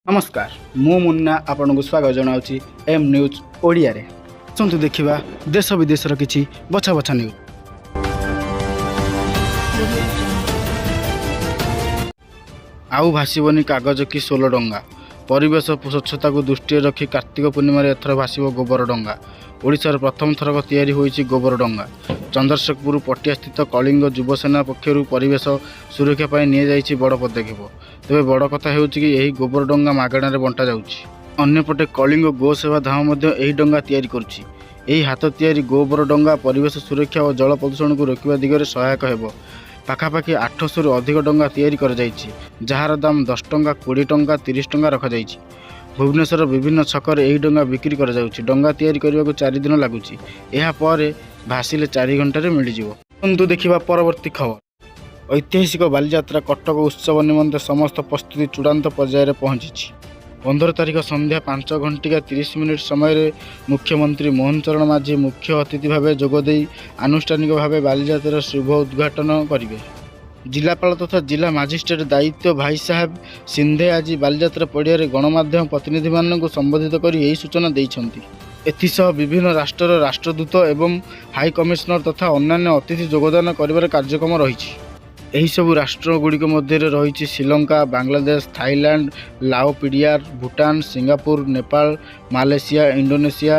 ନମସ୍କାର, ମୁଁ ମୁନ୍ନା ଆପଣଙ୍କୁ ସ୍ୱାଗତ ଜଣାଉଛି ଏମ୍ ନ୍ୟୁଜ୍ ଓଡ଼ିଆରେ। ଆସନ୍ତୁ ଦେଖିବା ଦେଶ ବିଦେଶର କିଛି ବଛା ବଛା ନ୍ୟୁଜ୍। Audio Jungle. ଆଉ ଭାସିବନି କାଗଜ କି ସୋଲ ଡଙ୍ଗା। ପରିବେଶ ସ୍ୱଚ୍ଛତାକୁ ଦୃଷ୍ଟିରେ ରଖି କାର୍ତ୍ତିକ ପୂର୍ଣ୍ଣିମାରେ ଏଥର ଭାସିବ ଗୋବର ଡଙ୍ଗା। ଓଡ଼ିଶାର ପ୍ରଥମ ଥରକ ତିଆରି ହୋଇଛି ଗୋବର ଡଙ୍ଗା। ଚନ୍ଦ୍ରଶେଖରପୁର ପଟିଆସ୍ଥିତ କଳିଙ୍ଗ ଯୁବସେନା ପକ୍ଷରୁ ପରିବେଶ ସୁରକ୍ଷା ପାଇଁ ନିଆଯାଇଛି ବଡ଼ ପଦକ୍ଷେପ। ତେବେ ବଡ଼ କଥା ହେଉଛି କି, ଏହି ଗୋବର ଡଙ୍ଗା ମାଗଣାରେ ବଣ୍ଟାଯାଉଛି। ଅନ୍ୟପଟେ କଳିଙ୍ଗ ଗୋ ସେବା ଧାମ ମଧ୍ୟ ଏହି ଡଙ୍ଗା ତିଆରି କରୁଛି। ଏହି ହାତ ତିଆରି ଗୋବର ଡଙ୍ଗା ପରିବେଶ ସୁରକ୍ଷା ଓ ଜଳ ପ୍ରଦୂଷଣକୁ ରୋକିବା ଦିଗରେ ସହାୟକ ହେବ। ପାଖାପାଖି 800ରୁ ଅଧିକ ଡଙ୍ଗା ତିଆରି କରାଯାଇଛି, ଯାହାର ଦାମ 10 ଟଙ୍କା, 20 ଟଙ୍କା, 30 ଟଙ୍କା ରଖାଯାଇଛି। ଭୁବନେଶ୍ୱରର ବିଭିନ୍ନ ଛକରେ ଏହି ଡଙ୍ଗା ବିକ୍ରି କରାଯାଉଛି। ଡଙ୍ଗା ତିଆରି କରିବାକୁ 4 ଦିନ ଲାଗୁଛି। ଏହାପରେ ଭାସିଲେ 4 ଘଣ୍ଟାରେ ମିଳିଯିବ। ଆସନ୍ତୁ ଦେଖିବା ପରବର୍ତ୍ତୀ ଖବର। ଐତିହାସିକ ବାଲିଯାତ୍ରା କଟକ ଉତ୍ସବ ନିମନ୍ତେ ସମସ୍ତ ପ୍ରସ୍ତୁତି ଚୂଡ଼ାନ୍ତ ପର୍ଯ୍ୟାୟରେ ପହଞ୍ଚିଛି। 15 ତାରିଖ ସନ୍ଧ୍ୟା 5 ଘଣ୍ଟିକା 30 ମିନିଟ୍ ସମୟରେ ମୁଖ୍ୟମନ୍ତ୍ରୀ ମୋହନ ଚରଣ ମାଝୀ ମୁଖ୍ୟ ଅତିଥି ଭାବେ ଯୋଗଦେଇ ଆନୁଷ୍ଠାନିକ ଭାବେ ବାଲିଯାତ୍ରାର ଶୁଭ ଉଦ୍ଘାଟନ କରିବେ। ଜିଲ୍ଲାପାଳ ତଥା ଜିଲ୍ଲା ମାଜିଷ୍ଟ୍ରେଟ୍ ଦାୟିତ୍ୱ ଭାଇ ସାହେବ ସିନ୍ଧେ ଆଜି ବାଲିଯାତ୍ରା ପଡ଼ିଆରେ ଗଣମାଧ୍ୟମ ପ୍ରତିନିଧିମାନଙ୍କୁ ସମ୍ବୋଧିତ କରି ଏହି ସୂଚନା ଦେଇଛନ୍ତି। ଏଥିସହ ବିଭିନ୍ନ ରାଷ୍ଟ୍ରର ରାଷ୍ଟ୍ରଦୂତ ଏବଂ ହାଇ କମିଶନର ତଥା ଅନ୍ୟାନ୍ୟ ଅତିଥି ଯୋଗଦାନ କରିବାର କାର୍ଯ୍ୟକ୍ରମ ରହିଛି। ଏହିସବୁ ରାଷ୍ଟ୍ରଗୁଡ଼ିକ ମଧ୍ୟରେ ରହିଛି Sri Lanka, Bangladesh, Thailand, Lao PDR, Bhutan, Singapore, Nepal, Malaysia, Indonesia,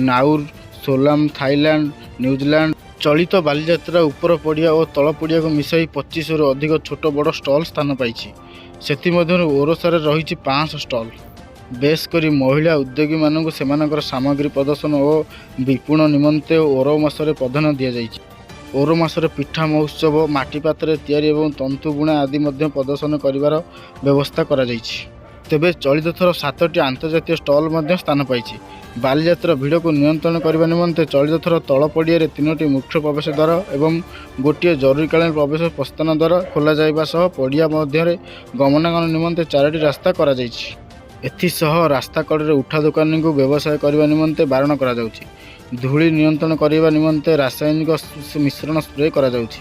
ନାଉରୁ, Solomon island, New Zealand. ଚଳିତ ବାଲିଯାତ୍ରା ଉପର ପଡ଼ିଆ ଓ ତଳ ପଡ଼ିଆକୁ ମିଶାଇ 25ରୁ ଅଧିକ ଛୋଟ ବଡ଼ ଷ୍ଟଲ୍ ସ୍ଥାନ ପାଇଛି। ସେଥିମଧ୍ୟରୁ ଓରସାରେ ରହିଛି 500 ଷ୍ଟଲ୍। ବେଶ୍ କରି ମହିଳା ଉଦ୍ୟୋଗୀମାନଙ୍କୁ ସେମାନଙ୍କର ସାମଗ୍ରୀ ପ୍ରଦର୍ଶନ ଓ ବିପଣନ ନିମନ୍ତେ ଓରମାସରେ ପ୍ରାଧାନ୍ୟ ଦିଆଯାଇଛି। ଓରମାସରେ ପିଠା ମହୋତ୍ସବ, ମାଟିପାତ୍ରରେ ତିଆରି ଏବଂ ତନ୍ତୁ ବୁଣା ଆଦି ମଧ୍ୟ ପ୍ରଦର୍ଶନ କରିବାର ବ୍ୟବସ୍ଥା କରାଯାଇଛି। ତେବେ ଚଳିତ ଥର ସାତଟି ଆନ୍ତର୍ଜାତୀୟ ଷ୍ଟଲ୍ ମଧ୍ୟ ସ୍ଥାନ ପାଇଛି। ବାଲିଯାତ୍ରା ଭିଡ଼କୁ ନିୟନ୍ତ୍ରଣ କରିବା ନିମନ୍ତେ ଚଳିତ ଥର ତଳ ପଡ଼ିଆରେ ତିନୋଟି ମୁଖ୍ୟ ପ୍ରବେଶ ଦ୍ୱାର ଏବଂ ଗୋଟିଏ ଜରୁରୀକାଳୀନ ପ୍ରବେଶ ପ୍ରସ୍ଥାନ ଦ୍ୱାର ଖୋଲାଯିବା ସହ ପଡ଼ିଆ ମଧ୍ୟରେ ଗମନାଗମନ ନିମନ୍ତେ ଚାରୋଟି ରାସ୍ତା କରାଯାଇଛି। ଏଥିସହ ରାସ୍ତା କଡ଼ରେ ଉଠା ଦୋକାନୀଙ୍କୁ ବ୍ୟବସାୟ କରିବା ନିମନ୍ତେ ବାରଣ କରାଯାଉଛି। ଧୂଳି ନିୟନ୍ତ୍ରଣ କରିବା ନିମନ୍ତେ ରାସାୟନିକ ମିଶ୍ରଣ ସ୍ପ୍ରେ କରାଯାଉଛି।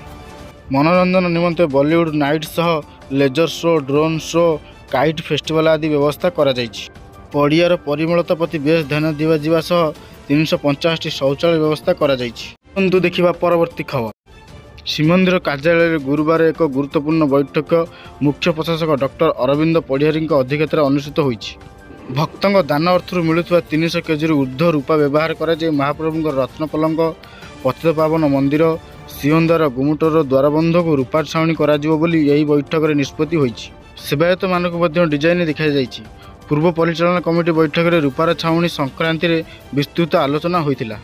ମନୋରଞ୍ଜନ ନିମନ୍ତେ ବଲିଉଡ୍ ନାଇଟ୍ ସହ laser show, drone show, kite festival ଆଦି ବ୍ୟବସ୍ଥା କରାଯାଇଛି। ପଡ଼ିଆର ପରିମଳତା ପ୍ରତି ବେଶ୍ ଧ୍ୟାନ ଦିଆଯିବା ସହ 385ଟି ଶୌଚାଳୟ ବ୍ୟବସ୍ଥା କରାଯାଇଛି। ଆସନ୍ତୁ ଦେଖିବା ପରବର୍ତ୍ତୀ ଖବର। ଶ୍ରୀମନ୍ଦିର କାର୍ଯ୍ୟାଳୟରେ ଗୁରୁବାର ଏକ ଗୁରୁତ୍ୱପୂର୍ଣ୍ଣ ବୈଠକ ମୁଖ୍ୟ ପ୍ରଶାସକ ଡକ୍ଟର ଅରବିନ୍ଦ ପଢ଼ିଆରୀଙ୍କ ଅଧ୍ୟକ୍ଷତାରେ ଅନୁଷ୍ଠିତ ହୋଇଛି। ଭକ୍ତଙ୍କ ଦାନ ଅର୍ଥରୁ ମିଳୁଥିବା 300 କେଜିରୁ ଉର୍ଦ୍ଧ୍ୱ ରୂପା ବ୍ୟବହାର କରାଯାଇ ମହାପ୍ରଭୁଙ୍କ ରତ୍ନ ପଲଙ୍କ, ପତିତପାବନ ମନ୍ଦିର, ସିଂହଦ୍ୱାର ଗୁମୁଟର ଦ୍ୱାରବନ୍ଧକୁ ରୂପା ଛାଉଣି କରାଯିବ ବୋଲି ଏହି ବୈଠକରେ ନିଷ୍ପତ୍ତି ହୋଇଛି। ସେବାୟତମାନଙ୍କୁ ମଧ୍ୟ ଡିଜାଇନ ଦେଖାଯାଇଛି। ପୂର୍ବ ପରିଚାଳନା କମିଟି ବୈଠକରେ ରୂପାର ଛାଉଣି ସଂକ୍ରାନ୍ତରେ ବିସ୍ତୃତ ଆଲୋଚନା ହୋଇଥିଲା।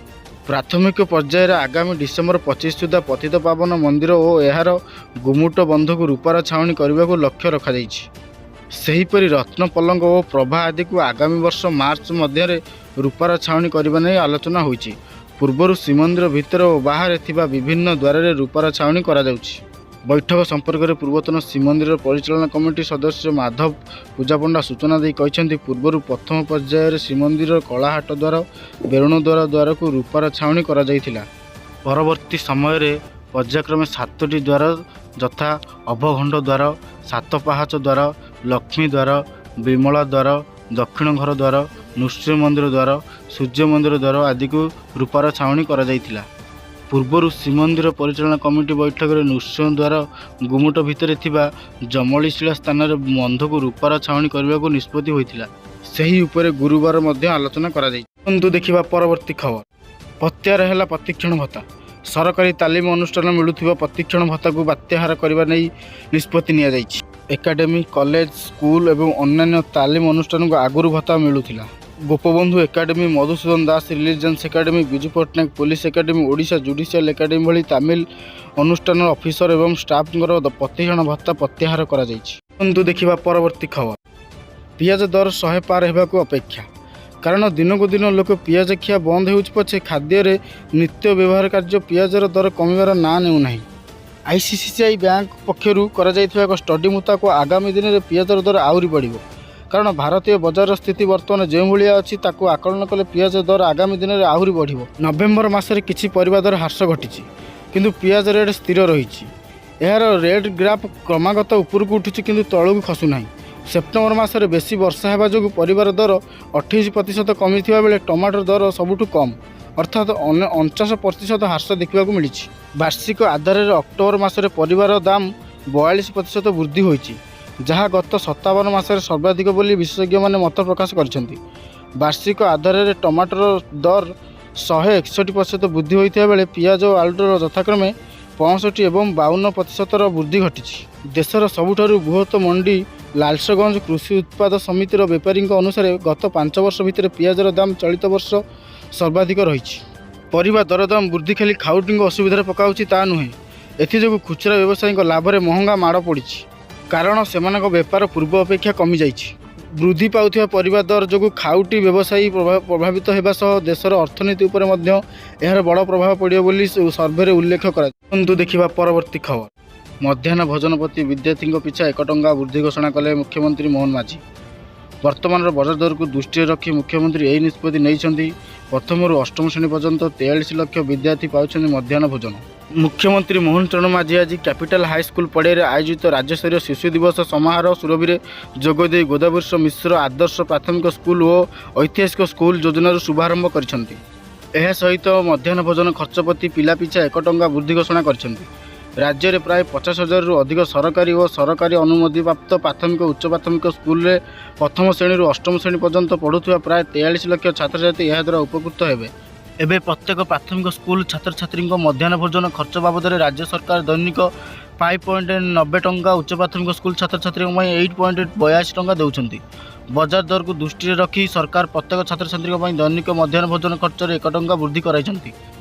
ପ୍ରାଥମିକ ପର୍ଯ୍ୟାୟରେ ଆଗାମୀ ଡିସେମ୍ବର 25 ସୁଦ୍ଧା ପତିତପାବନ ମନ୍ଦିର ଓ ଏହାର ଗୁମୁଟ ବନ୍ଧକୁ ରୂପାର ଛାଉଣି କରିବାକୁ ଲକ୍ଷ୍ୟ ରଖାଯାଇଛି। ସେହିପରି ରତ୍ନ ପଲଙ୍କ ଓ ପ୍ରଭା ଆଦିକୁ ଆଗାମୀ ବର୍ଷ ମାର୍ଚ୍ଚ ମଧ୍ୟରେ ରୂପାର ଛାଉଣି କରିବା ନେଇ ଆଲୋଚନା ହୋଇଛି। ପୂର୍ବରୁ ଶ୍ରୀମନ୍ଦିର ଭିତରେ ଓ ବାହାରେ ଥିବା ବିଭିନ୍ନ ଦ୍ୱାରରେ ରୂପାର ଛାଉଣି କରାଯାଉଛି। ବୈଠକ ସମ୍ପର୍କରେ ପୂର୍ବତନ ଶ୍ରୀମନ୍ଦିର ପରିଚାଳନା କମିଟି ସଦସ୍ୟ ମାଧବ ପୂଜାପଣ୍ଡା ସୂଚନା ଦେଇ କହିଛନ୍ତି, ପୂର୍ବରୁ ପ୍ରଥମ ପର୍ଯ୍ୟାୟରେ ଶ୍ରୀମନ୍ଦିର କଳାହାଟ ଦ୍ୱାର, ବେରୁଣ ଦ୍ୱାର ଦ୍ୱାରକୁ ରୂପାର ଛାଉଣି କରାଯାଇଥିଲା। ପରବର୍ତ୍ତୀ ସମୟରେ ପର୍ଯ୍ୟାୟକ୍ରମେ ସାତୋଟି ଦ୍ୱାର ଯଥା ଅବଗଣ୍ଡ ଦ୍ୱାର, ସାତପାହାଚ ଦ୍ୱାର, ଲକ୍ଷ୍ମୀ ଦ୍ୱାର, ବିମଳା ଦ୍ୱାର, ଦକ୍ଷିଣ ଘର ଦ୍ୱାର, ନୃସିଂହ ମନ୍ଦିର ଦ୍ୱାର, ସୂର୍ଯ୍ୟ ମନ୍ଦିର ଦ୍ୱାର ଆଦିକୁ ରୂପାର ଛାଉଣି କରାଯାଇଥିଲା। ପୂର୍ବରୁ ଶ୍ରୀମନ୍ଦିର ପରିଚାଳନା କମିଟି ବୈଠକରେ ନୃସିଂହ ଦ୍ୱାର ଗୁମୁଟ ଭିତରେ ଥିବା ଯମଳିଶିଳା ସ୍ଥାନରେ ବନ୍ଧକୁ ରୂପାର ଛାଉଣି କରିବାକୁ ନିଷ୍ପତ୍ତି ହୋଇଥିଲା। ସେହି ଉପରେ ଗୁରୁବାର ମଧ୍ୟ ଆଲୋଚନା କରାଯାଇଛି। ଆସନ୍ତୁ ଦେଖିବା ପରବର୍ତ୍ତୀ ଖବର। ପ୍ରତ୍ୟାହାର ହେଲା ପ୍ରଶିକ୍ଷଣ ଭତ୍ତା। ସରକାରୀ ତାଲିମ ଅନୁଷ୍ଠାନ ମିଳୁଥିବା ପ୍ରଶିକ୍ଷଣ ଭତ୍ତାକୁ ପ୍ରତ୍ୟାହାର କରିବା ନେଇ ନିଷ୍ପତ୍ତି ନିଆଯାଇଛି। ଏକାଡେମୀ, କଲେଜ, ସ୍କୁଲ ଏବଂ ଅନ୍ୟାନ୍ୟ ତାଲିମ ଅନୁଷ୍ଠାନକୁ ଆଗରୁ ଭତ୍ତା ମିଳୁଥିଲା। Gopabandhu academy, Madhusudan Das religious academy, Biju Patnaik police academy, Odisha judicial academy ଭଳି ତାଲିମ ଅନୁଷ୍ଠାନର ଅଫିସର ଏବଂ ଷ୍ଟାଫଙ୍କର ପ୍ରଶିକ୍ଷଣ ଭତ୍ତା ପ୍ରତ୍ୟାହାର କରାଯାଇଛି। ଆସନ୍ତୁ ଦେଖିବା ପରବର୍ତ୍ତୀ ଖବର। ପିଆଜ ଦର 100 ପାର ହେବାକୁ ଅପେକ୍ଷା। କାରଣ ଦିନକୁ ଦିନ ଲୋକ ପିଆଜ ଖିଆ ବନ୍ଦ ହେଉଛି ପଛେ ଖାଦ୍ୟରେ ନିତ୍ୟ ବ୍ୟବହାର କାର୍ଯ୍ୟ ପିଆଜର ଦର କମିବାର ନାଁ ନେଉନାହିଁ। ଆଇସିଆଇସିଆଇ ବ୍ୟାଙ୍କ ପକ୍ଷରୁ କରାଯାଇଥିବା ଏକ ଷ୍ଟଡି ମୁତାବକ ଆଗାମୀ ଦିନରେ ପିଆଜର ଦର ଆହୁରି ବଢ଼ିବ। କାରଣ ଭାରତୀୟ ବଜାରର ସ୍ଥିତି ବର୍ତ୍ତମାନ ଯେଉଁଭଳିଆ ଅଛି, ତାକୁ ଆକଳନ କଲେ ପିଆଜ ଦର ଆଗାମୀ ଦିନରେ ଆହୁରି ବଢ଼ିବ। ନଭେମ୍ବର ମାସରେ କିଛି ପରିବା ଦର ହ୍ରାସ ଘଟିଛି, କିନ୍ତୁ ପିଆଜ ରେଟ୍ ସ୍ଥିର ରହିଛି। ଏହାର ରେଟ୍ ଗ୍ରାଫ୍ କ୍ରମାଗତ ଉପରକୁ ଉଠୁଛି, କିନ୍ତୁ ତଳକୁ ଖସୁନାହିଁ। ସେପ୍ଟେମ୍ବର ମାସରେ ବେଶୀ ବର୍ଷା ହେବା ଯୋଗୁଁ ପରିବାର ଦର 28% କମିଥିବା ବେଳେ ଟମାଟୋ ଦର ସବୁଠୁ କମ୍, ଅର୍ଥାତ୍ 49% ହ୍ରାସ ଦେଖିବାକୁ ମିଳିଛି। ବାର୍ଷିକ ଆଧାରରେ ଅକ୍ଟୋବର ମାସରେ ପରିବାର ଦାମ 42% ବୃଦ୍ଧି ହୋଇଛି, ଯାହା ଗତ 57 ମାସରେ ସର୍ବାଧିକ ବୋଲି ବିଶେଷଜ୍ଞମାନେ ମତ ପ୍ରକାଶ କରିଛନ୍ତି। ବାର୍ଷିକ ଆଧାରରେ ଟମାଟୋର ଦର 161% ବୃଦ୍ଧି ହୋଇଥିବା ବେଳେ ପିଆଜ ଓ ଆଳୁର ଯଥାକ୍ରମେ 65 ଏବଂ 52 ପ୍ରତିଶତର ବୃଦ୍ଧି ଘଟିଛି। ଦେଶର ସବୁଠାରୁ ବୃହତ ମଣ୍ଡି ଲାଲସଗଞ୍ଜ କୃଷି ଉତ୍ପାଦ ସମିତିର ବେପାରୀଙ୍କ ଅନୁସାରେ, ଗତ 5 ବର୍ଷ ଭିତରେ ପିଆଜର ଦାମ ଚଳିତ ବର୍ଷ ସର୍ବାଧିକ ରହିଛି। ପରିବା ଦରଦାମ ବୃଦ୍ଧି ଖାଲି ଖାଉଟିଙ୍କୁ ଅସୁବିଧାରେ ପକାଉଛି ତା ନୁହେଁ, ଏଥିଯୋଗୁଁ ଖୁଚୁରା ବ୍ୟବସାୟୀଙ୍କ ଲାଭରେ ମହଙ୍ଗା ମାଡ଼ ପଡ଼ିଛି। କାରଣ ସେମାନଙ୍କ ବେପାର ପୂର୍ବ ଅପେକ୍ଷା କମିଯାଇଛି। ବୃଦ୍ଧି ପାଉଥିବା ପରିବା ଦର ଯୋଗୁଁ ଖାଉଟି, ବ୍ୟବସାୟୀ ପ୍ରଭାବିତ ହେବା ସହ ଦେଶର ଅର୍ଥନୀତି ଉପରେ ମଧ୍ୟ ଏହାର ବଡ଼ ପ୍ରଭାବ ପଡ଼ିବ ବୋଲି ସର୍ଭେରେ ଉଲ୍ଲେଖ କରାଯାଇଛି। କିନ୍ତୁ ଦେଖିବା ପରବର୍ତ୍ତୀ ଖବର। ମଧ୍ୟାହ୍ନ ଭୋଜନ ପ୍ରତି ବିଦ୍ୟାର୍ଥୀଙ୍କ ପିଛା 1 ଟଙ୍କା ବୃଦ୍ଧି ଘୋଷଣା କଲେ ମୁଖ୍ୟମନ୍ତ୍ରୀ ମୋହନ ମାଝୀ। ବର୍ତ୍ତମାନର ବଜାର ଦରକୁ ଦୃଷ୍ଟିରେ ରଖି ମୁଖ୍ୟମନ୍ତ୍ରୀ ଏହି ନିଷ୍ପତ୍ତି ନେଇଛନ୍ତି। ପ୍ରଥମରୁ ଅଷ୍ଟମ ଶ୍ରେଣୀ ପର୍ଯ୍ୟନ୍ତ 43 ଲକ୍ଷ ବିଦ୍ୟାର୍ଥୀ ପାଉଛନ୍ତି ମଧ୍ୟାହ୍ନ ଭୋଜନ। ମୁଖ୍ୟମନ୍ତ୍ରୀ ମୋହନ ଚରଣ ମାଝୀ ଆଜି କ୍ୟାପିଟାଲ ହାଇସ୍କୁଲ ପଡ଼ିଆରେ ଆୟୋଜିତ ରାଜ୍ୟସ୍ତରୀୟ ଶିଶୁ ଦିବସ ସମାରୋହ ସୁରଭିରେ ଯୋଗଦେଇ ଗୋଦାବରୀଶ ମିଶ୍ର ଆଦର୍ଶ ପ୍ରାଥମିକ ସ୍କୁଲ ଓ ଐତିହାସିକ ସ୍କୁଲ ଯୋଜନାର ଶୁଭାରମ୍ଭ କରିଛନ୍ତି। ଏହା ସହିତ ମଧ୍ୟାହ୍ନ ଭୋଜନ ଖର୍ଚ୍ଚ ପ୍ରତି ପିଲା ପିଛା 1 ଟଙ୍କା ବୃଦ୍ଧି ଘୋଷଣା କରିଛନ୍ତି। ରାଜ୍ୟରେ ପ୍ରାୟ 50 ହଜାରରୁ ଅଧିକ ସରକାରୀ ଓ ସରକାରୀ ଅନୁମତିପ୍ରାପ୍ତ ପ୍ରାଥମିକ, ଉଚ୍ଚ ପ୍ରାଥମିକ ସ୍କୁଲରେ ପ୍ରଥମ ଶ୍ରେଣୀରୁ ଅଷ୍ଟମ ଶ୍ରେଣୀ ପର୍ଯ୍ୟନ୍ତ ପଢ଼ୁଥିବା ପ୍ରାୟ 43 ଲକ୍ଷ ଛାତ୍ରଛାତ୍ରୀ ଏହାଦ୍ୱାରା ଉପକୃତ ହେବେ। ଏବେ ପ୍ରତ୍ୟେକ ପ୍ରାଥମିକ ସ୍କୁଲ ଛାତ୍ରଛାତ୍ରୀଙ୍କ ମଧ୍ୟାହ୍ନ ଭୋଜନ ଖର୍ଚ୍ଚ ବାବଦରେ ରାଜ୍ୟ ସରକାର ଦୈନିକ 5.90 ଟଙ୍କା, ଉଚ୍ଚ ପ୍ରାଥମିକ ସ୍କୁଲ ଛାତ୍ରଛାତ୍ରୀଙ୍କ ପାଇଁ 8.82 ଟଙ୍କା ଦେଉଛନ୍ତି। ବଜାର ଦରକୁ ଦୃଷ୍ଟିରେ ରଖି ସରକାର ପ୍ରତ୍ୟେକ ଛାତ୍ରଛାତ୍ରୀଙ୍କ ପାଇଁ ଦୈନିକ ମଧ୍ୟାହ୍ନ ଭୋଜନ ଖର୍ଚ୍ଚରେ 1 ଟଙ୍କା ବୃଦ୍ଧି କରାଇଛନ୍ତି।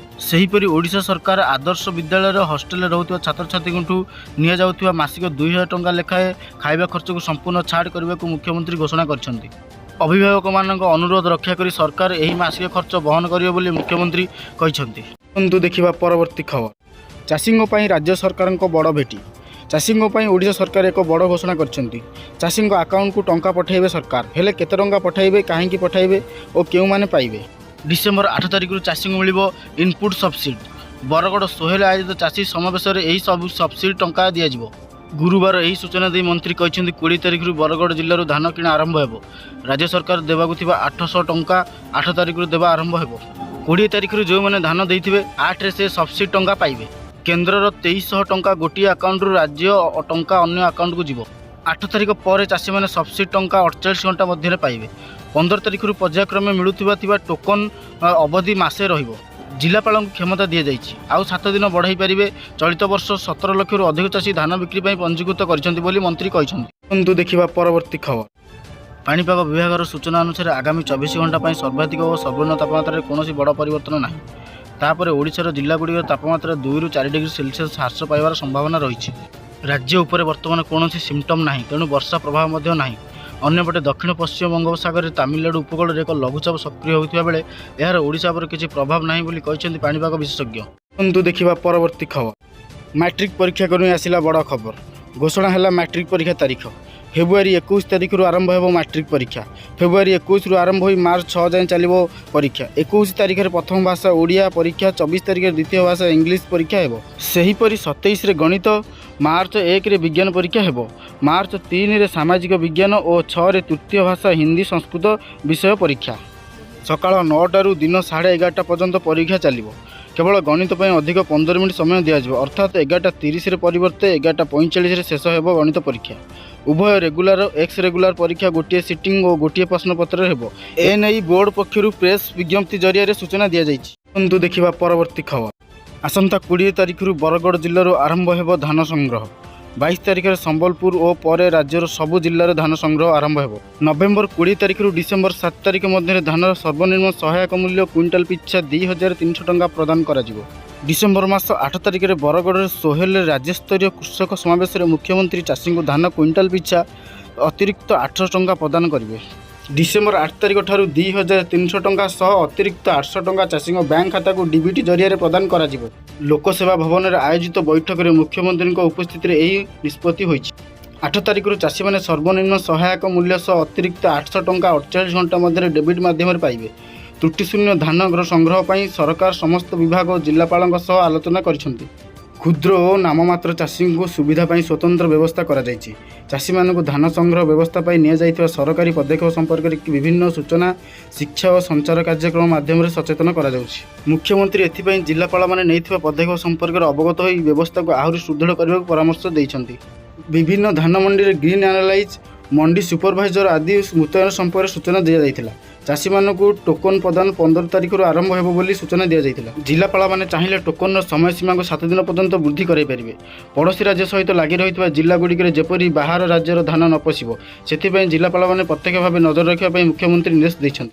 ସେହିପରି ଓଡ଼ିଶା ସରକାର ଆଦର୍ଶ ବିଦ୍ୟାଳୟର ହଷ୍ଟେଲରେ ରହୁଥିବା ଛାତ୍ରଛାତ୍ରୀଙ୍କଠୁ ନିଆଯାଉଥିବା ମାସିକ 2000 ଟଙ୍କା ଲେଖାଏଁ ଖାଇବା ଖର୍ଚ୍ଚକୁ ସମ୍ପୂର୍ଣ୍ଣ ଛାଡ଼ କରିବାକୁ ମୁଖ୍ୟମନ୍ତ୍ରୀ ଘୋଷଣା କରିଛନ୍ତି। ଅଭିଭାବକମାନଙ୍କ ଅନୁରୋଧ ରକ୍ଷା କରି ସରକାର ଏହି ମାସିକ ଖର୍ଚ୍ଚ ବହନ କରିବେ ବୋଲି ମୁଖ୍ୟମନ୍ତ୍ରୀ କହିଛନ୍ତି। କିନ୍ତୁ ଦେଖିବା ପରବର୍ତ୍ତୀ ଖବର। ଚାଷୀଙ୍କ ପାଇଁ ରାଜ୍ୟ ସରକାରଙ୍କ ବଡ଼ ଭେଟି। ଚାଷୀଙ୍କ ପାଇଁ ଓଡ଼ିଶା ସରକାର ଏକ ବଡ଼ ଘୋଷଣା କରିଛନ୍ତି। ଚାଷୀଙ୍କ ଆକାଉଣ୍ଟକୁ ଟଙ୍କା ପଠାଇବେ ସରକାର। ହେଲେ କେତେ ଟଙ୍କା ପଠାଇବେ, କାହିଁକି ପଠାଇବେ ଓ କେଉଁମାନେ ପାଇବେ? ଡିସେମ୍ବର 8 ତାରିଖରୁ ଚାଷୀଙ୍କୁ ମିଳିବ ଇନପୁଟ୍ ସବସିଡି। ବରଗଡ଼ ସୋହେଲ ଆୟୋଜିତ ଚାଷୀ ସମାବେଶରେ ଏହି ସବୁ ସବସିଡି ଟଙ୍କା ଦିଆଯିବ। ଗୁରୁବାର ଏହି ସୂଚନା ଦେଇ ମନ୍ତ୍ରୀ କହିଛନ୍ତି, 20 ତାରିଖରୁ ବରଗଡ଼ ଜିଲ୍ଲାରୁ ଧାନ କିଣା ଆରମ୍ଭ ହେବ। ରାଜ୍ୟ ସରକାର ଦେବାକୁ ଥିବା 800 ଟଙ୍କା 8 ତାରିଖରୁ ଦେବା ଆରମ୍ଭ ହେବ। 20 ତାରିଖରୁ ଯେଉଁମାନେ ଧାନ ଦେଇଥିବେ, 8ରେ ସେ ସବସିଡି ଟଙ୍କା ପାଇବେ। କେନ୍ଦ୍ରର 2300 ଟଙ୍କା ଗୋଟିଏ ଆକାଉଣ୍ଟରୁ ରାଜ୍ୟ ଟଙ୍କା ଅନ୍ୟ ଆକାଉଣ୍ଟକୁ ଯିବ। 8 ତାରିଖ ପରେ ଚାଷୀମାନେ ସବସିଡି ଟଙ୍କା 48 ଘଣ୍ଟା ମଧ୍ୟରେ ପାଇବେ। 15 ତାରିଖରୁ ପର୍ଯ୍ୟାୟକ୍ରମେ ମିଳୁଥିବା ଥିବା ଟୋକନ୍ ଅବଧି ମାସେ ରହିବ। ଜିଲ୍ଲାପାଳଙ୍କୁ କ୍ଷମତା ଦିଆଯାଇଛି, ଆଉ 7 ଦିନ ବଢ଼ାଇ ପାରିବେ। ଚଳିତ ବର୍ଷ 17 ଲକ୍ଷରୁ ଅଧିକ ଚାଷୀ ଧାନ ବିକ୍ରି ପାଇଁ ପଞ୍ଜୀକୃତ କରିଛନ୍ତି ବୋଲି ମନ୍ତ୍ରୀ କହିଛନ୍ତି। କିନ୍ତୁ ଦେଖିବା ପରବର୍ତ୍ତୀ ଖବର। ପାଣିପାଗ ବିଭାଗର ସୂଚନା ଅନୁସାରେ, ଆଗାମୀ 24 ଘଣ୍ଟା ପାଇଁ ସର୍ବାଧିକ ଓ ସର୍ବନିମ୍ନ ତାପମାତ୍ରାରେ କୌଣସି ବଡ଼ ପରିବର୍ତ୍ତନ ନାହିଁ। ତାପରେ ଓଡ଼ିଶାର ଜିଲ୍ଲାଗୁଡ଼ିକର ତାପମାତ୍ରା 2ରୁ 4 ଡିଗ୍ରୀ ସେଲସିୟସ୍ ହ୍ରାସ ପାଇବାର ସମ୍ଭାବନା ରହିଛି। ରାଜ୍ୟ ଉପରେ ବର୍ତ୍ତମାନ କୌଣସି ସିମ୍ପଟମ୍ ନାହିଁ, ତେଣୁ ବର୍ଷା ପ୍ରଭାବ ମଧ୍ୟ ନାହିଁ। ଅନ୍ୟପଟେ ଦକ୍ଷିଣ ପଶ୍ଚିମ ବଙ୍ଗୋପସାଗରରେ ତାମିଲନାଡୁ ଉପକୂଳରେ ଏକ ଲଘୁଚାପ ସକ୍ରିୟ ହୋଇଥିବା ବେଳେ ଏହାର ଓଡ଼ିଶା ଉପରେ କିଛି ପ୍ରଭାବ ନାହିଁ ବୋଲି କହିଛନ୍ତି ପାଣିପାଗ ବିଶେଷଜ୍ଞ। କିନ୍ତୁ ଦେଖିବା ପରବର୍ତ୍ତୀ ଖବର। ମାଟ୍ରିକ ପରୀକ୍ଷାକୁ ନେଇ ଆସିଲା ବଡ଼ ଖବର। ଘୋଷଣା ହେଲା ମାଟ୍ରିକ ପରୀକ୍ଷା ତାରିଖ। ଫେବୃଆରୀ 21 ତାରିଖରୁ ଆରମ୍ଭ ହେବ ମାଟ୍ରିକ ପରୀକ୍ଷା। ଫେବୃଆରୀ 21ରୁ ଆରମ୍ଭ ହୋଇ ମାର୍ଚ୍ଚ 6 ଯାଏଁ ଚାଲିବ ପରୀକ୍ଷା। 21 ତାରିଖରେ ପ୍ରଥମ ଭାଷା ଓଡ଼ିଆ ପରୀକ୍ଷା, 24 ତାରିଖରେ ଦ୍ୱିତୀୟ ଭାଷା ଇଂଲିଶ ପରୀକ୍ଷା ହେବ। ସେହିପରି 27ରେ ଗଣିତ, ମାର୍ଚ୍ଚ 1ରେ ବିଜ୍ଞାନ ପରୀକ୍ଷା ହେବ। ମାର୍ଚ୍ଚ 3ରେ ସାମାଜିକ ବିଜ୍ଞାନ ଓ 6ରେ ତୃତୀୟ ଭାଷା ହିନ୍ଦୀ, ସଂସ୍କୃତ ବିଷୟ ପରୀକ୍ଷା। ସକାଳ 9ଟାରୁ ଦିନ 11:30 ପର୍ଯ୍ୟନ୍ତ ପରୀକ୍ଷା ଚାଲିବ। କେବଳ ଗଣିତ ପାଇଁ ଅଧିକ 15 ମିନିଟ୍ ସମୟ ଦିଆଯିବ, ଅର୍ଥାତ୍ 11:30ରେ ପରିବର୍ତ୍ତେ 11:45ରେ ଶେଷ ହେବ ଗଣିତ ପରୀକ୍ଷା। ଉଭୟ ରେଗୁଲାର, ଏକ୍ସ ରେଗୁଲାର ପରୀକ୍ଷା ଗୋଟିଏ ସିଟିଂ ଓ ଗୋଟିଏ ପ୍ରଶ୍ନପତ୍ରରେ ହେବ। ଏନେଇ ବୋର୍ଡ଼ ପକ୍ଷରୁ ପ୍ରେସ୍ ବିଜ୍ଞପ୍ତି ଜରିଆରେ ସୂଚନା ଦିଆଯାଇଛି। କିନ୍ତୁ ଦେଖିବା ପରବର୍ତ୍ତୀ ଖବର। ଆସନ୍ତା 20 ତାରିଖରୁ ବରଗଡ଼ ଜିଲ୍ଲାରୁ ଆରମ୍ଭ ହେବ ଧାନ ସଂଗ୍ରହ। 22 ତାରିଖରେ ସମ୍ବଲପୁର ଓ ପରେ ରାଜ୍ୟର ସବୁ ଜିଲ୍ଲାରେ ଧାନ ସଂଗ୍ରହ ଆରମ୍ଭ ହେବ। ନଭେମ୍ବର 20 ତାରିଖରୁ ଡିସେମ୍ବର 7 ତାରିଖ ମଧ୍ୟରେ ଧାନର ସର୍ବନିମ୍ନ ସହାୟକ ମୂଲ୍ୟ କୁଇଣ୍ଟାଲ ପିଛା 2300 ଟଙ୍କା ପ୍ରଦାନ କରାଯିବ। ଡିସେମ୍ବର ମାସ 8 ତାରିଖରେ ବରଗଡ଼ରେ ସୋହେଲରେ ରାଜ୍ୟସ୍ତରୀୟ କୃଷକ ସମାବେଶରେ ମୁଖ୍ୟମନ୍ତ୍ରୀ ଚାଷୀଙ୍କୁ ଧାନ କୁଇଣ୍ଟାଲ ପିଛା ଅତିରିକ୍ତ 800 ଟଙ୍କା ପ୍ରଦାନ କରିବେ। ଡିସେମ୍ବର 8 ତାରିଖ ଠାରୁ 2300 ଟଙ୍କା ସହ ଅତିରିକ୍ତ 800 ଟଙ୍କା ଚାଷୀଙ୍କ ବ୍ୟାଙ୍କ ଖାତାକୁ ଡିବିଟି ଜରିଆରେ ପ୍ରଦାନ କରାଯିବ। ଲୋକସେବା ଭବନରେ ଆୟୋଜିତ ବୈଠକରେ ମୁଖ୍ୟମନ୍ତ୍ରୀଙ୍କ ଉପସ୍ଥିତିରେ ଏହି ନିଷ୍ପତ୍ତି ହୋଇଛି। 8 ତାରିଖରୁ ଚାଷୀମାନେ ସର୍ବନିମ୍ନ ସହାୟକ ମୂଲ୍ୟ ସହ ଅତିରିକ୍ତ 800 ଟଙ୍କା 48 ଘଣ୍ଟା ମଧ୍ୟରେ ଡିବିଟି ମାଧ୍ୟମରେ ପାଇବେ। ତ୍ରୁଟିଶୂନ୍ୟ ଧାନ ସଂଗ୍ରହ ପାଇଁ ସରକାର ସମସ୍ତ ବିଭାଗ ଓ ଜିଲ୍ଲାପାଳଙ୍କ ସହ ଆଲୋଚନା କରିଛନ୍ତି। କ୍ଷୁଦ୍ର ଓ ନାମମାତ୍ର ଚାଷୀଙ୍କୁ ସୁବିଧା ପାଇଁ ସ୍ୱତନ୍ତ୍ର ବ୍ୟବସ୍ଥା କରାଯାଇଛି। ଚାଷୀମାନଙ୍କୁ ଧାନ ସଂଗ୍ରହ ବ୍ୟବସ୍ଥା ପାଇଁ ନିଆଯାଇଥିବା ସରକାରୀ ପଦକ୍ଷେପ ସମ୍ପର୍କରେ ବିଭିନ୍ନ ସୂଚନା, ଶିକ୍ଷା ଓ ସଞ୍ଚାର କାର୍ଯ୍ୟକ୍ରମ ମାଧ୍ୟମରେ ସଚେତନ କରାଯାଉଛି। ମୁଖ୍ୟମନ୍ତ୍ରୀ ଏଥିପାଇଁ ଜିଲ୍ଲାପାଳମାନେ ନେଇଥିବା ପଦକ୍ଷେପ ସମ୍ପର୍କରେ ଅବଗତ ହୋଇ ବ୍ୟବସ୍ଥାକୁ ଆହୁରି ସୁଦୃଢ଼ କରିବାକୁ ପରାମର୍ଶ ଦେଇଛନ୍ତି। ବିଭିନ୍ନ ଧାନ ମଣ୍ଡିରେ ଗ୍ରୀନ୍ ଆନାଲାଇଜ୍, ମଣ୍ଡି ସୁପରଭାଇଜର ଆଦି ମୁତୟନ ସମ୍ପର୍କରେ ସୂଚନା ଦିଆଯାଇଥିଲା। ଚାଷୀମାନଙ୍କୁ ଟୋକନ ପ୍ରଦାନ 15 ତାରିଖରୁ ଆରମ୍ଭ ହେବ ବୋଲି ସୂଚନା ଦିଆଯାଇଥିଲା। ଜିଲ୍ଲାପାଳମାନେ ଚାହିଁଲେ ଟୋକନର ସମୟସୀମାକୁ 7 ଦିନ ପର୍ଯ୍ୟନ୍ତ ବୃଦ୍ଧି କରାଇପାରିବେ। ପଡ଼ୋଶୀ ରାଜ୍ୟ ସହିତ ଲାଗି ରହିଥିବା ଜିଲ୍ଲାଗୁଡ଼ିକରେ ଯେପରି ବାହାର ରାଜ୍ୟର ଧାନ ନ ପଶିବ, ସେଥିପାଇଁ ଜିଲ୍ଲାପାଳମାନେ ପ୍ରତ୍ୟକ୍ଷ ଭାବେ ନଜର ରଖିବା ପାଇଁ ମୁଖ୍ୟମନ୍ତ୍ରୀ ନିର୍ଦ୍ଦେଶ ଦେଇଛନ୍ତି।